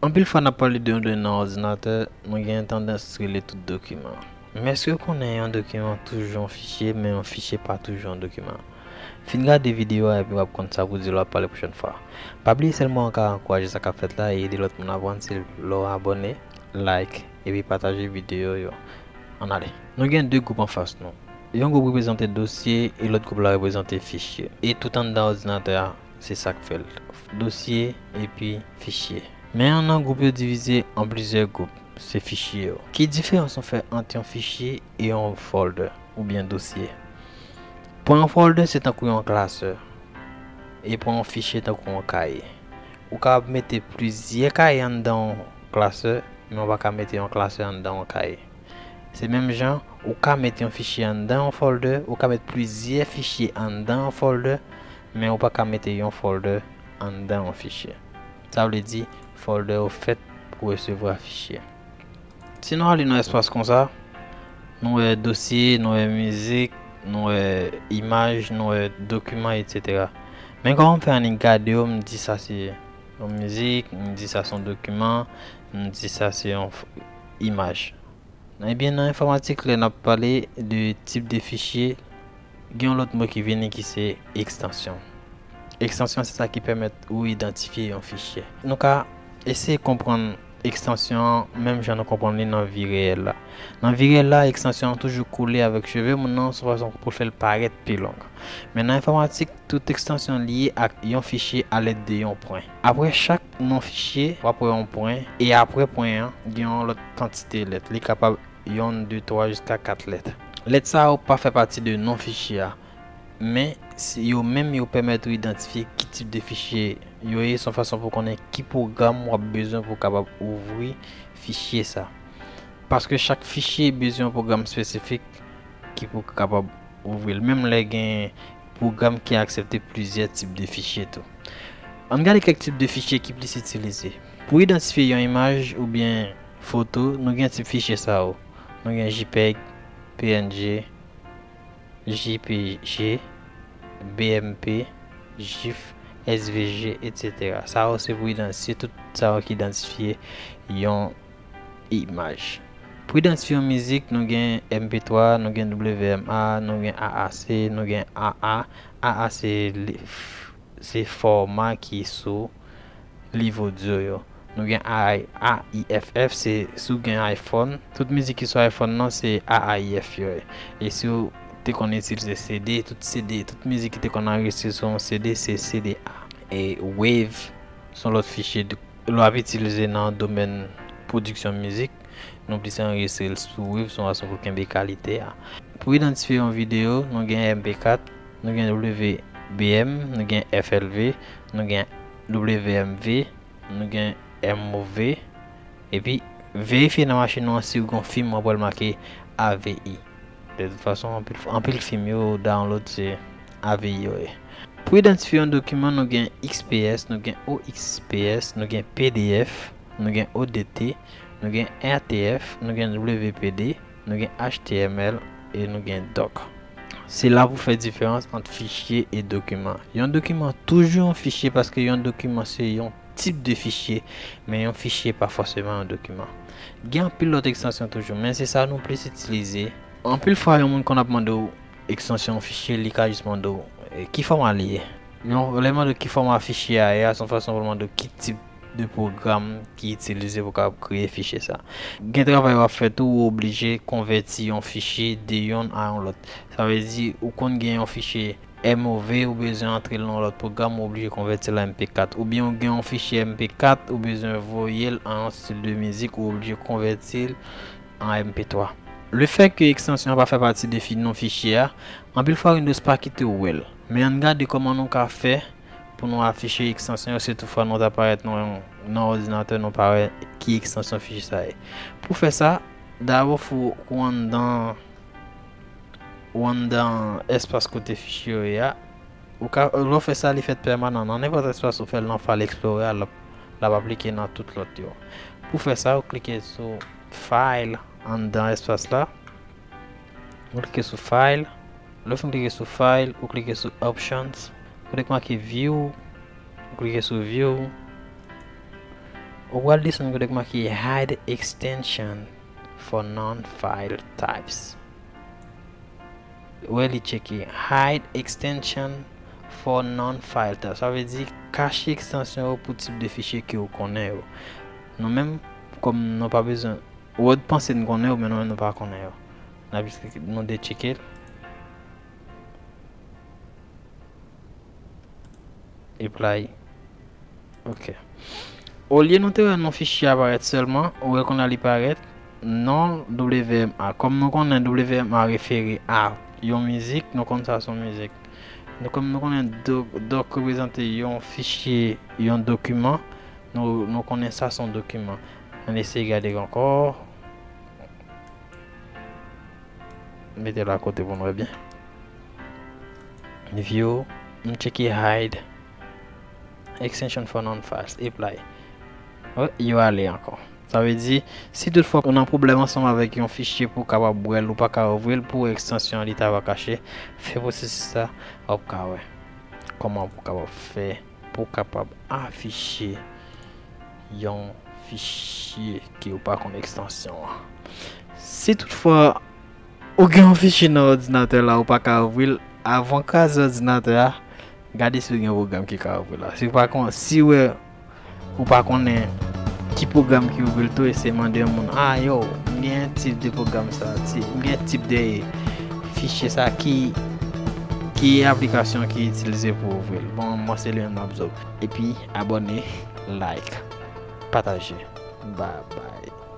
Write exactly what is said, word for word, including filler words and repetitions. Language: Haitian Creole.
Anpil fwa n ap pale de yon done nan òdinatè, nou gen tandans rele tout dokiman. Men èske w konnen yon dokiman toujou yon fichye, men yon fichye pa toujou yon dokiman? Fin gade videyo a epi w ap konn sa pou di lè w ap pale pwochèn fwa. Pa bliye sèlman w ka ankouraje sa k ap fèt la e ede lòt moun aprann se lè w abòne, like, epi pataje videyo yo. Ann ale. Nou gen de gwoup anfas nou. Yon gwoup reprezante dosye e lòt gwoup la reprezante fichye. E tout anndan òdinatè a, se sa k fè l. Dosye epi fichye. Men an nan gwoup yo divize an plizyè gwoup, se fichye yo. Ki diferans nou fè ant yon fichye e yon folder oubyen dosye? Pou yon folder, se tankou yon klasè. E pou yon fichye, tankou yon kaye. Ou kapab mete plizyè kaye anndan yon klasè, men ou pa ka mete yon klasè anndan yon kaye. Se menm jan, ou ka mete yon fichye anndan yon folder, ou ka mete plizyè fichye anndan yon folder, men ou pa ka mete yon folder anndan yon fichye. Sa vle di, folder yo fèt pou resevwa fichye. Si nou ale nan espas konsa, nou wè dosye, nou wè mizik, nou wè imaj, nou wè dokiman, etsetera. Men kòman m fè annik gade yo, m di sa se yon mizik, m di sa se yon dokiman, m di sa se yon f- imaj. Ebyen, nan enfòmatik, lè n ap pale de tip de fichye, gen yon lòt mo ki vini ki se ekstansyon. Ekstansyon se sa ki pèmèt ou idantifye yon fichye. Nou ka eseye konprann ekstansyon an menm jan nou konprann li nan vi reyèl la. Nan vi reyèl la, ekstansyon an toujou kole avèk cheve moun nan sou fason pou l fè l parèt pi long. Men nan enfòmatik, tout ekstansyon lye ak yon fichye alèd de yon pwen. Apre chak non fichye, w ap wè yon pwen, e apre pwen an, gen yon lòt kantite lèt. Li kapab yonn, de, twa, jiska kat lèt. Lèt sa yo pa fè pati de non fichye a, men yo menm yo pèmèt ou idantifye ki tip de fichye yo ye, se yon fason pou konnen ki pwogram w ap bezwen pou w kapab ouvri fichye sa. Paske chak fichye bezwen yon pwogram espesifik ki pou kapab ouvri l, menm lè gen pwogram ki aksepte plizyè tip de fichye tou. Ann gade kèk tip de fichye ki plis itilize. Pou idantifye yon imaj oubyen foto, nou gen tip fichye sa yo. Nou gen JPEG, PNG, JPG, BMP, GIF, SVG, etsetera. Sa yo se pou idan- se tout sa yo ki idantifye yon imaj. Pou idantifye yon mizik, nou gen MP twa, nou gen WMA, nou gen AAC, nou gen AA. AA se li- se fòma ki sou liv odyo yo. Nou gen AI, AIFF, se si w gen iPhone. Tout mizik ki sou iPhone nan, se AIF yo ye. E si w te konn itilize CD, tout CD, tout mizik ki te konn anrejistre sou yon CD, se CDA. E WAV, se yon lòt fichye de- lè w ap itilize nan domèn pwodiksyon mizik. Nou plis anrejistre l sou WAV, se yon fason pou kenbe kalite a. Pou idantifye yon videyo, nou gen MP kat, nou gen WBM, nou gen FLV, nou gen WMV, nou gen MOV, epi verifye nan machin ou an si w gen yon fim w ap wè l make AVI. De tout fason, anpil, anpil fim yo download se AVI yo ye. Pou idantifye yon dokiman, nou gen XPS, nou gen OXPS, nou gen PDF, nou gen ODT, nou gen RTF, nou gen WPD, nou gen HTML e nou gen doc. Se la pou fè diferans ant fichye e dokiman. Yon dokiman toujou yon fichye paske yon dokiman se yon tip de fichye, men yon fichye pa fòseman yon dokiman. Gen anpil lòt ekstansyon toujou, men se sa nou plis itilize. Anpil fwa, yon moun konn ap mande w ekstansyon yon fichye, li ka jis mande w, eh, ki fòma li ye. Yon, lè l mande w ki fòma fichye a ye a, se yon fason pou l mande w ki tip de pwogram ki itilize pou w kapab kreye fichye sa. Gen travay w ap fè tou, ou oblije konvèti yon fichye de yonn a yon lòt. Sa vle di, ou konn gen yon fichye MOV, ou bezwen antre l nan yon lòt pwogram, ou oblije konvèti l an MP kat. Oubyen ou gen yon fichye MP kat, ou bezwen voye l an yon stil de mizik, ou oblije konvèti l an MP twa. Lefètke ekstansyon an pa fè pati de fi- non fichye a, anpil fwa Windows pa kite w wè l. Men ann gade kòman nou ka fè pou nou afiche ekstansyon yo, si toutfwa nou ta parèt nan, nan òdinatè, nou pa wè ki ekstansyon fichye sa ye. Pou fè sa, dabò fò ou anndan, ou anndan espas kote fichye yo ye a. Ou ka, lè w fè sa, li fèt pèmanan. Nan nenpòt espas ou fè l nan File Explorer a, l ap, l ap aplike nan tout lòt yo. Pou fè sa, ou klike sou File anndan espas la. Ou klike sou File. Lè w fin klike sou File, ou klike sou Options. Kote k make View, ou klike sou View. Ou pral desann kote k make Hide Extension for Non-File Types. Ou wè li tcheke Hide Extension for Non-File Types. Sa vle di kache ekstansyon yo pou tip de fichye ke ou konnen yo. Nou menm, kòm nou pa bezwen, ou wè, panse n konnen yo, men nou menm nou pa konnen yo. N ap jis, nou detcheke l. Apply. Ok. Olye nou te wè non fichye a parèt sèlman, ou wè kounye a li parèt non W M A. Kòm nou konnen W M A refere a yon mizik, nou konn sa se yon mizik. Nou, kòm nou konnen doc, doc reprezante yon fichye, yon dokiman, nou, nou konnen sa se yon dokiman. Ann eseye gade ankò. Mete l akote pou n wè byen. View, m tcheke hide. Extension for non-files, apply. Wi, yo ale ankò. Sa vle di, si toutfwa ou nan pwoblèm ansanm avèk yon fichye pou w kapab wè l, ou pa ka ouvri l pou ekstansyon an li ta va kache, fè pwosesis sa, w ap ka wè kòman pou w kapab fè pou w kapab afiche yon fichye ke w pa konn ekstansyon an. Si toutfwa ou gen yon fichye nan òdinatè la, ou pa ka ouvri l, avan w kraze òdinatè a, gade si w gen yon pwogram ki ka ouvri l la. Si w pa konn, si w wè ou pa konnen ki pwogram ki ouvri l tou, eseye mande yon moun, "Ah, yo, m gen tip de pwogram sa, ti, m gen tip de fichye sa, ki, ki aplikasyon ki itilize pou ouvri l?" Bon, mwen se li menm m ap di w. Epi, abòne, like, pataje. Bye bye.